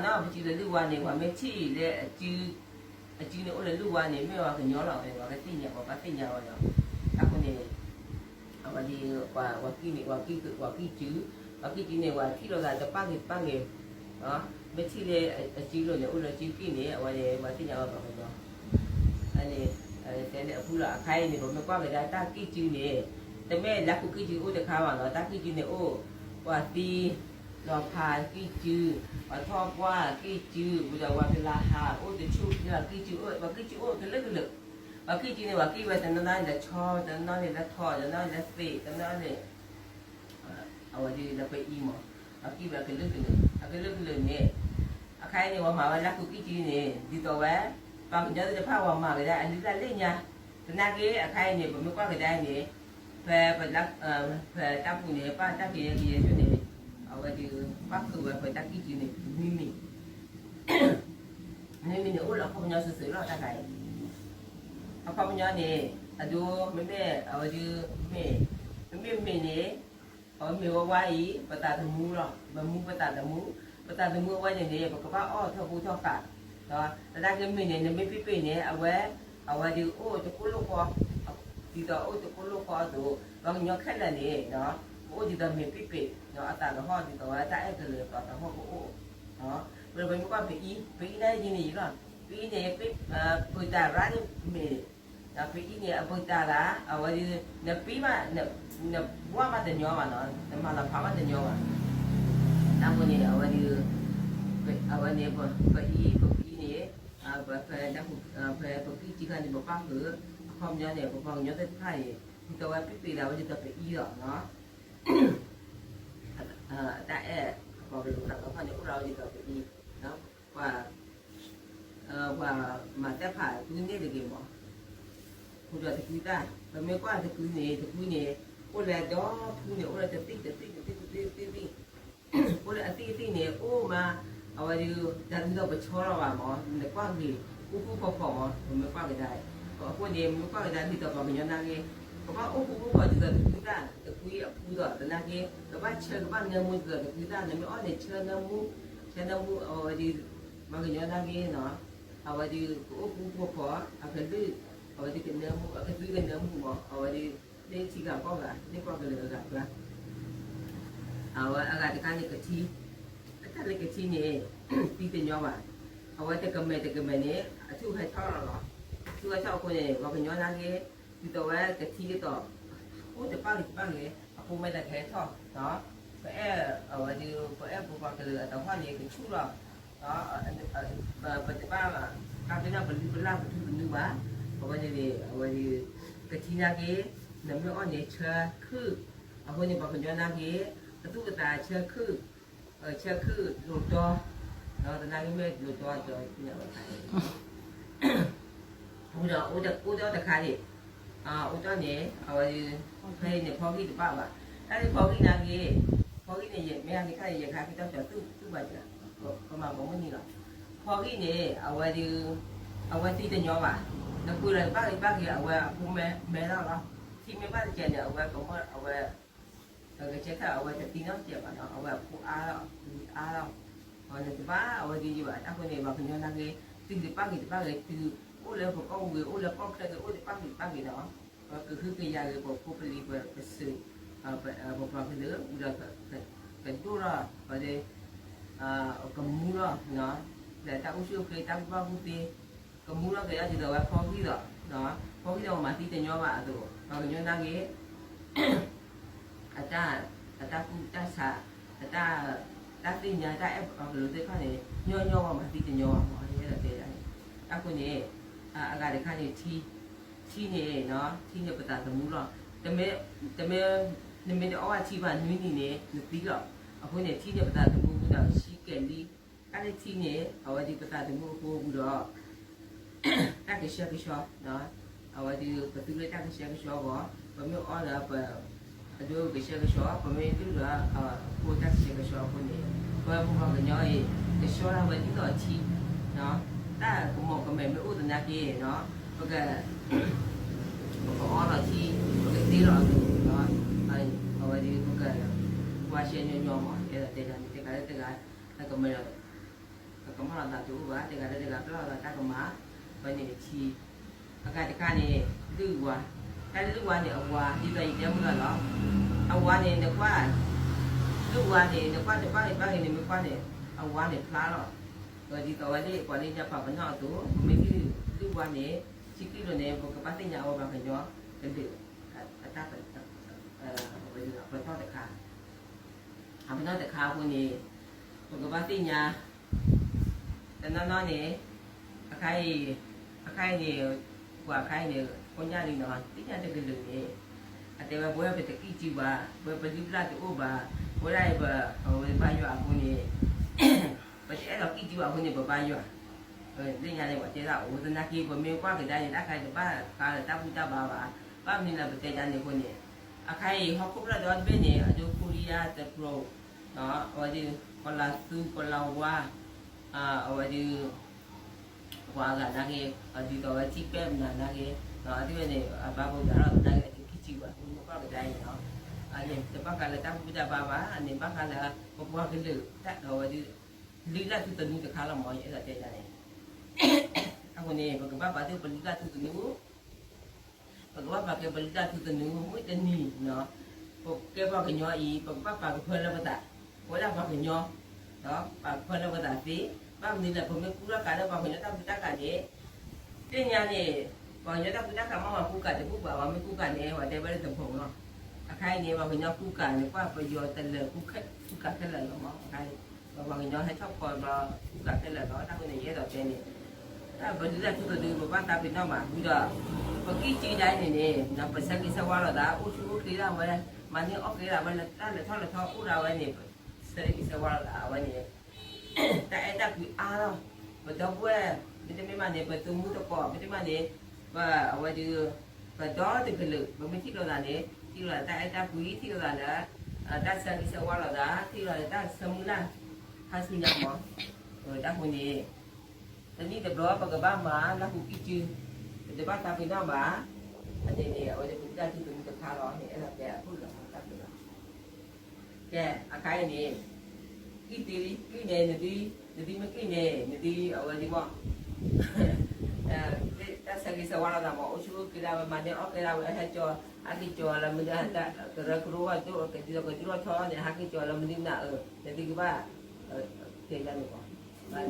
ပစုလၢလုၢ်ဝါန့ၣ် ပှၤမ့ၢ်ထံၣ်လၢ အစုန့ၣ်အိၣ်လၢလုၢ်ဝါန့ၣ် မ့ၢ်ပှၤကညီလီၤ, ပှၤကသ့ၣ်ညါ, ပှၤဘၣ်သ့ၣ်ညါဝဲလီၤ. အဃိန့ၣ် အဝဲဒ် ပှၤကံၣ်န့ၣ် ပှၤကံၣ်စု, ပှၤကံၣ်စုန့ၣ် ပှၤထံၣ်လိာ်သးတပၣ်ဂ့ၤတပၣ်ဂ့ၤ, မ့ၢ်ထံၣ်လၢအစုလိၤန့ၣ် အိၣ်လၢစုကံၣ်န့ၣ် အဝဲန့ၣ် ပှၤသ့ၣ်ညါဝဲပှၤကညီ. အန့ၣ် တဲန့ၣ်အဖုလီၤ. အခါအံၤန့ၣ် ပမ့ၢ်ကွၢ်ကဒါတၢ်ကံၣ်စုန့ၣ် တမ့ၢ်လၢခိၣ်ကံၣ်စုအိၣ်တခါဘၣ်နီၤ, တၢ်ကံၣ်စုန့ၣ်အိၣ် ပှၤသံ လီၤဖးကံၣ်စု, ပှၤထီၣ်ပှၢ်ကံၣ်စု, ဝံၤဒီးပှၤကလၤဟးအိၣ်တဆူၣ်, ကံၣ်စုအိၣ်, ပှၤကံၣ်စုအိၣ်ကလုာ်ကလုာ်, ပှၤကံၣ်စုန့ၣ် ပှၤကံၣ်ဝဲတနီၤနီၤန့ၣ်လၢဆီ, တနီၤနီၤန့ၣ်လၢထိး, တနီၤန့ၣ်လၢသ့း, တနီၤန့ၣ် အဝဲဒ်လၢပအံၤမး, ပှၤကံၣ်ဝဲအကလုာ်ကလုာ်, အကလုာ်ကလုာ်န့ၣ်, အခါအံၤန့ၣ် ပှၤမၤဝဲလၢခိၣ်ကံၣ်စုန့ၣ် ဒ်သိးဝဲ ပှၤကညီသ့ၣ်တဖၣ်ပှၤမၤဝဲဒၣ်အလုၢ်တၢ်လၢညါ, သနာ်က့ အခါအံၤန့ၣ် ပမ့ၢ်ကွၢ်ကဒါအံၤန့ၣ် ဖဲ ဖဲတၢ်ပူၤန့ၣ် ပၢ်တၢ်ကယဲကယဲဆိန့ၣ် အဝဲဒ် ပၣ်ဃုာ်ဝဲပှၤတၢ်ကံၣ်စုန့ၣ် မ့မ့ၢ် မ့မ့ၢ်န့ၣ် အိၣ်လၢအခီပညီစုာ်စုာ်လီၤ တၢ်ခါအံၤ, အခီပညီန့ၣ် အဒိ မ့မ့ၢ်အဝဲဒ် မ့ၢ်, မ့မ့ၢ်မ့ၢ်န့ၣ် အဝဲမ့ၢ်ဝဲဝါအံၤ ပသးသမူလီၤ, ပမူပသးသမူ, ပသးသမူအဝဲန့ၣ်န့ၣ် ပကဘၣ်အီၣ်ထီၣ်ဖိထီၣ်ဃာ်, သနာ်က့မ့ၢ်န့ၣ် နမ့ၢ်ပ့ၢ်ပ့ၢ်န့ၣ် အဝဲ, အဝဲဒ်အိၣ်တကိၣ်လိၣ်ဃီ, ဒ်သိးအိၣ်တကိၣ်လိၣ်ဃီအသိး ပှၤကညီခဲလၢာ်န့ၣ် ပအိၣ်ဒ်သိးမ့ၢ်ပ့ၢ်ပ့ၢ်, အသးသဟီၣ်ဒ်သိးဝဲတၢ်အဲၣ်ကလၢၤသးသဟီၣ်ကအိၣ်, ဒီးပမ့ၢ်ကွၢ်ပအံၤ, ပအံၤန့ၣ်ယံၤန့ၣ်ယံၤလီၤ, ပအံၤန့ၣ် ပတၢ်ရၣ်န့ၣ်မ့ၢ် ပအံၤန့ၣ် အပတၢ်ရၣ် အဝဲဒ် နပံဘၣ်, နဘှၣ်ဘၣ်တညီဘၣ်နီၤ, နမၤလီၤဖးဘၣ်တညီဘၣ်, တၢ်ဖိန့ၣ် အဝဲဒ် အဝဲန့ၣ် ပအံၤ ပအံၤန့ၣ် ဖဲ ဖဲပကံၣ်ကံၣ်ခါန့ၣ် ပပၢ်ဃုာ်, အခီပညီန့ၣ် ပပှၤကညီသ့ၣ်တဖၣ်အံၤ ဒ်သိးဝဲပ့ၢ်ပ့ၢ်ဒၣ်ဝဲဒ်သိးပအံၤလီၤနီၤ အတၢ်အဲၣ် ပှၤကလုာ်တၢ်ကီတၢ်ခဲန့ၣ် အိၣ်ဒီးဝဲဒ်သိးပအံၤ, ပှၤ ပှၤမၤတၢ်ဖးသုန့ၣ်တဂ့ၤမး, ဃုာ်ဒီးတကုတၢ်, ပမ့ၢ်ကွၢ်တကုန့ၣ် တကုန့ၣ် အိၣ်လၢဒီဖုန့ၣ် အိၣ်လၢတသ့ၣ်တသ့ၣ်တသ့ၣ်တသ့ၣ်တသ့ၣ် အိၣ်လၢအသ့ၣ်အသ့ၣ်န့ၣ် အိၣ်မး, အဝဲဒ် တၢ်ဒ်သိးပဆီလီၤဘၣ်မး နကွၢ်ဂ့ၤ အိၣ်ဃူဖီဖိးမး ပမ့ၢ်ကွၢ်ကဒါအံၤ, အဃိန့ၣ် မ့ၢ်ကွၢ်ကဒါဒ်သိးပှၤကညီနာ်က့ ကဘၣ်အိၣ်ဃူအိၣ်ဖိးဒ်သိးတကုတၢ် တကွံအဖုဒီး သနာ်က့ ကဘၣ်ဆၢကဘၣ်နၢမူဒ်သိးတကုတၢ် နမ့ၢ်အီၣ်န့ၣ် ဆၢနၢမူ, ဆၢနၢမူ အဝဲဒ် ပှၤကညီနာ်က့နီၤ, အဝဲဒ်ကအိၣ်ဃူအိၣ်ဖိး အကလုၢ်, အဝဲဒ်ကနၢမူ အကသုကနၢမူမး အဝဲဒ် လၢထံဂၤကီၢ်ဂၤ လၢပှၤကလုာ်အဂၤကျါ အဝဲအဂၤတခါန့ၣ်ကထံ, အတၢ်လၢကထံန့ၣ် သံတညီဘၣ်, အဝဲတကမဲာ်တကမဲာ်န့ၣ် အထူၣ်ဟဲထီၣ်လီၤလီၤ, ထူၣ်ဟဲထီၣ်အဃိန့ၣ် ပှၤကညီနာ်က့ ဒ်သိးဝဲကထံဒ်သိး အိၣ်တပၣ်ဂ့ၤတပၣ်ဂ့ၤ အဖိမဲာ်တၢ်ကဟဲထီၣ်, ပအဲၣ်အဝဲဒ် ပအဲၣ်ပပှၤကလုာ်အတၢ်ဟီၣ်န့ၣ် ကဆူၣ်လီၤ ပတဘၣ် ကါကနၣ်ပလုၢ်ပလၢ်ပထူပနူဘၣ်, အဝဲန့ၣ်န့ၣ် အဝဲဒ် ကထံနာ်က့ နမ့ၢ်အီၣ်န့ၣ်ဆၢခုၣ်, အဃိန့ၣ် ပှၤကညီနာ်က့ အသူၣ်အသးဆၢခုၣ်, ဆၢခုၣ်လိာ်တီ, သနာ်က့မ့ၢ်လိာ်တီဒီး ဝံၤဒီးအိၣ်ဒီးတခါန့ၣ်, အိၣ်ဒီးန့ၣ် အဝဲ ဖဲအံၤန့ၣ် ဖီဂံၢ်တဘၣ်ဘၣ်, တၢ်လၢဖီဂံၢ်နာ်က့, ဖီဂံၢ်န့ၣ် မ့ၢ်ဟါန့ၣ်ခါန့ၣ် ယခါက့ၤတီၢ်ကၠီၤသူၣ်သူၣ်ဘၣ်က့ၤ, ပမၤပိာ်မုၣ်န့ၣ်လီၤ, ဖီဂံၢ်န့ၣ် အဝဲဒ် အဝဲသံတညီဘၣ်, နကွံာ်လီၤတဘၣ်ဂ့ၤတဘၣ်ဂ့ၤ အဝဲအဖိမဲမဲလီၤလီၤ, ထံမ့ၢ်ဘၣ်တကဲန့ၣ် အဝဲကမၢၢ် အဝဲ ကဆၢထၢၣ်အဝဲတသံနီတစဲးဘၣ်နီၤ, အဝဲအဖိအါလီၤ အဝဲအါလီၤ, နတဘၣ်အဝဲဒ်ယံၤဘၣ်, အဃိန့ၣ် ပှၤကညီနာ်က့ တုၤတဘၣ်ဂ့ၤတဘၣ်ဂ့ၤ တုၤအိၣ်လၢပကီၢ်ပူၤဂ့ၤ အိၣ်လၢကီၢ်ချၢဂ့ၤ အိၣ်တဘၣ်ဂ့ၤတဘၣ်ဂ့ၤဒီး ပကဟုကယာ်ဂ့ၤ ပဖိပလံၤ ပစၢၤ ပပှၤကလုာ် ဝံၤဒီး ကဒိၣ်ထီၣ် ဝဲဒ် ကမူထီၣ် ဒီးတၢ်အိၣ်ဆူၣ်အိၣ်ချ့ တၢ်ကူၣ်ဘၣ်ကူၣ်သ့ ကမူထီၣ်က့ၤဒ်သိးဝဲဖီဂံၢ်ဒီး ဖီဂံၢ်ဒီးမၤသံတညီဘၣ်အသိး ပှၤကညီနာ်က့ အတၢ် အတၢ်ကူၣ်တၢ်ဆး အတၢ် တၢ်သ့ၣ်ညါတၢ်အဲၣ်ပှၤကလုာ်သ့ၣ်တဖၣ်န့ၣ် ညီညီဝဲမၤသံတညီဘၣ်မး ယအဲၣ်ဒိးတဲဒ်န့ၣ် အဃိန့ၣ် အဂၤတခါန့ၣ် ထံ ထံန့ၣ် ထံန့ၣ်ပသးသမူလီၤ တမ့ၢ် တမ့ၢ် နမ့ၢ်တအီၣ်ဘၣ်ထံဘၣ်နွံနံၤန့ၣ် နသံလီၤ အဃိန့ၣ် ထံန့ၣ်ပသးသမူဝံၤဒီးဆံကဲၤလံ တၢ်လၢထံန့ၣ် အဝဲဒ်ပသးသမူအဃိဝံၤဒီး တၢ်ကဆှဲကဆှီ အဝဲဒ်ပသူလၢတၢ်ကဆှဲကဆှီအဂီၢ် ပမ့ၢ်အီၣ်ဒီးပ အဒိကဆှဲကဆှီ ပမ့ၢ်ဒုၣ်ဒီး အဃိတၢ်ကဆှဲကဆှီအဃိန့ၣ် ပပှၤကညီအံၤ ကဆှီဒၣ်ဝဲဒ်သိးထံ တၢ်ကမီၤကမဲာ်မ့ၢ်အိၣ်သနာ်က့ ပက ပကအီလီၤထံ ပကသ့လီၤအသိး အဝဲဒ်ပက ကွၢ်ရှဲညီညီမး အဲၣ်ဒိးတဲဒ်န့ၣ် တဂၤလၢတဂၤ ကမၤ ပျၢ်အီၤသးတအိၣ်ဘၣ်, တဂၤလၢတဂၤပျၢ်အီၤသးတၢ်ကမၣ်, ဝဲန့ၣ်တဆံ, အဂၤတခါန့ၣ်, လုၢ်ဝါ, တၢ်လုၢ်ဝါန့ၣ်အဝါ ဒ်သိးယတဲမုၢ်လီၤလီၤ, အဝါန့ၣ် နကွၢ်, လုၢ်ဝါန့ၣ် နကွၢ်တဘၣ်ဂ့ၤတဘၣ်ဂ့ၤန့ၣ် မ့ၢ်ကွၢ်န့ၣ်, အဝါန့ၣ်ဖျါလီၤ, ဒ်သိးဝဲဒၣ်ပှၤလၢညါပာ်ပနီၣ်အသိး ပမ့ၢ်လုၢ်ဝါန့ၣ်, ဆံးကံၣ်လိၤန့ၣ် ပကဘၣ်သ့ၣ်ညါအဝဲပှၤကညီကလုာ်, အတၢ်, ပတီၢ်တခါ အပတီၢ်တခါအဃိန့ၣ်, ပကဘၣ်သ့ၣ်ညါ, တနီၤနီၤန့ၣ်, အခါအံၤ, အခါအံၤန့ၣ်, ပှၤအခါအံၤန့ၣ် ကိညၣ်လံနီၤ သ့ၣ်ညါတကလုာ်န့ၣ်, အတဲဝဲပဝဲပတကံၣ်စုဘၣ်, ပဝဲပလုၢ်ပျၢ်တအိၣ်ဘၣ်, ပဝဲဒၣ်အံၤပ, ပဘါယွၤအဃိန့ၣ် ပတအဲၣ်ဒိးကံၣ်စုဘၣ်အဃိန့ၣ် ပဘါယွၤ, သ့ၣ်ညါန့ၣ် ပှၤတဲဒၣ်အိၣ်သနာ်က့ ပမ့ၢ်ကွၢ်ကဒါန့ၣ် တၢ်ခါတဘၣ်ဃးဒီးတၢ်ဘူၣ်တၢ်ဘါဘၣ်, ဘၣ်မနုၤလၢပတဲဒ်န့ၣ်အဃိန့ၣ်, အခါအံၤ ဟီၣ်ခိၣ်ဖျၢၣ်ဒီတဘ့ၣ်န့ၣ် အဒိ Korea တဖျၢၣ်, အဝဲဒၣ် ကီၤလၤသူ ကီၤလၤဝါ, အဝဲဒၣ် ပှၤအဂၤနာ်က့, ဒ်သိးဝဲထံပဲၢ်မနၤနာ်က့, အဝဲန့ၣ် အဘါပူၤဒၣ်ထီၣ်သနာ်က့ အတကံၣ်စုဘၣ် မ့ၢ်ကွၢ်ကဒါအံၤန့ၣ်, အန့ၣ်တဘၣ်ဃးလၢတၢ်ဘူၣ်တၢ်ဘါဘၣ်, အန့ၣ်ဘၣ်ဃးလၢ ပပှၤကလုာ်တၢ်ဒီးဝဲဒၣ် လုၢ်လၢ်ထူသနူတခါလီၤမး ယအဲၣ်ဒိးတဲဒ်န့ၣ်, အဃိန့ၣ် ပကဘၣ်ပာ်သူၣ်ပလုၢ်လၢ်ထူသနူ ပကဘၣ်ပာ်ကဲပလုၢ်လၢ်ထူသနူ မုၢ်တနံၤ, ပကဲပှၤကညီအံၤ ပကဘၣ်ပာ်ကဖၢလၢပသး, ပဝဲဒၣ်ပှၤကညီ, ပာ်ကဖၢလၢပသးသ့, ဘၣ်မနုၤလဲၣ် ပမ့ၢ်ကူၣ်ထီၣ်ကးလၢပှၤကညီတၢ်ဘူၣ်တၢ်ဘါန့ၣ်, သ့ၣ်ညါန့ၣ်, ပှၤကညီတၢ်ဘူၣ်တၢ်ဘါမ့ၢ်ပှၤကူၣ်ကးတဘူၣ်ဘၣ် ပှၤမ့ၢ်ကူၣ်ကးန့ၣ် ပှၤတဲဝဲလၢတဘိနီၤ, အခါအံၤန့ၣ် ပှၤကညီကူၣ်ကးန့ၣ် ကွၢ်ပယီၤတလၢာ်ကူၣ်ကးခဲလၢာ်လီၤမး, အခါအံၤ ပှၤကညီဟဲထီၣ်ကီးဒီးကူၣ်ကးခဲလၢာ်လီၤ, တၢ်အဃိန့ၣ် ယအဲၣ်ဒိးတဲန့ၣ် တၢ်ပလုၢ်လၢ်ထူသနူ ပဘၣ်သးပ့ၤနီၣ်ဘၣ် ဝံၤဒီး ပကံၣ်စုဒၣ်အံၤန့ၣ်န့ၣ် ပဆၢဂ့ၤဆၢဝါလိာ်သး အိၣ်ဆူၣ်အိၣ်ချ့ဒၣ်ဝဲ, မၤန့ၢ်အီၣ်ကဲဒၣ်ဝဲလၢတၢ်လဲၤထီၣ်လဲၤထီအိၣ်ဒၣ်ဝဲန့ၣ်, ပဆၢဂ့ၤဆၢဝါလိာ်သး အဝဲန့ၣ် တၢ်အဲၣ်တၢ်ကွံအါလီၤ, ပဒီပုၢ်ဝဲၢ်, မ့တမ့ၢ်ဘၣ်န့ၣ် ပသုးမုၢ်သကိး မ့တမ့ၢ်ဘၣ်န့ၣ်, ပအဝဲဒၣ်, ပဒီတကလုာ် ပမ့ၢ်ထံၣ်လိာ်သးန့ၣ် ထံၣ်လိာ်သးတၢ်အဲၣ်တၢ်ကွံ ထံၣ်လိာ်သးလၢ တၢ်ဆၢဂ့ၤဆၢဝါလိာ်သး ထံၣ်လိာ်သးတၢ်ဆၢမုၢ်လၢ် ခါဆူညါမး, တၢ်အဃိန့ၣ် တနံၣ်တဘျီ ပကဘၣ်မၤလၢဟူကံၢ်စု, ပတဘၣ်သးပ့ၤနီၣ်ဘၣ်, အန့ၣ်န့ၣ် အဝဲဒၣ်ပကံၣ်တၢ်ထူသနူတခါလီၤန့ၣ် အဲၣ်ဒိးတဲအခိၣ်လၢတၢ်ပၢလီၤ. ကဲ, အခါအံၤန့ၣ်, ကံၣ်သ့လံ ကံၣ်န့ၣ် နသု, နသုမ့ၢ်ကံၣ်န့ၣ် နသုအဝဲဒၣ်မး တၢ်ဆၢဂ့ၤဆၢဝါလိာ်သးမး အိၣ်ဆူၣ်အိၣ်ချ့ဒၣ်ဝဲ မၤန့ၢ်အီၣ်ကဲဒၣ်ဝဲ ဟဲကၠီ, ဟဲက့ၤကၠီလၢမနုၤ ကရၢကရိဝဲဒၣ် ကဒုးကဒုးထီၣ်ထီန့ၣ် ဟဲက့ၤကၠီလၢမနုၤမနၤအၢ နသုကဘၣ်, ကဲဒၣ်န့ၣ်မး, ဘၣ်